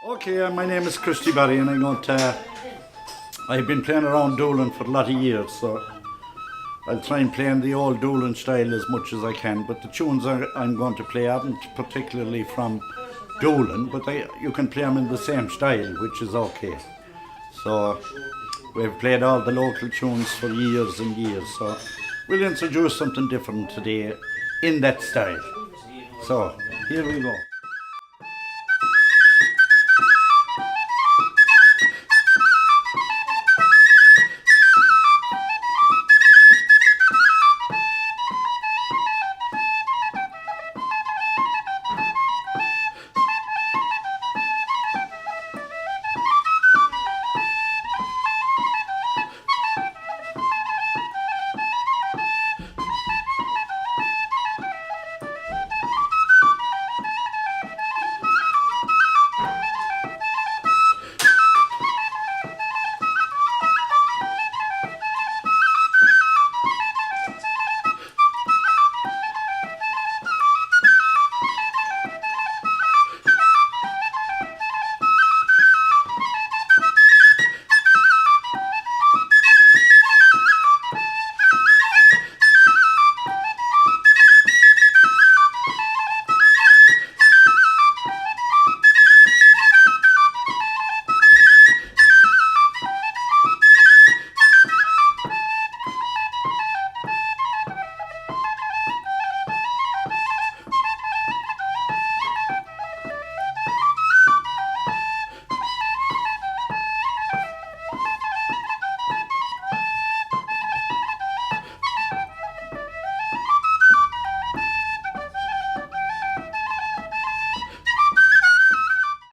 Okay, uh, my name is Christy Barry and I'm going to... I've been playing around Doolin for a lot of years, so I'll try and play in the old Doolin style as much as I can, but the tunes I'm going to play aren't particularly from Doolin, but they, you can play them in the same style, which is okay. So we've played all the local tunes for years and years, so we'll introduce something different today in that style. So here we go.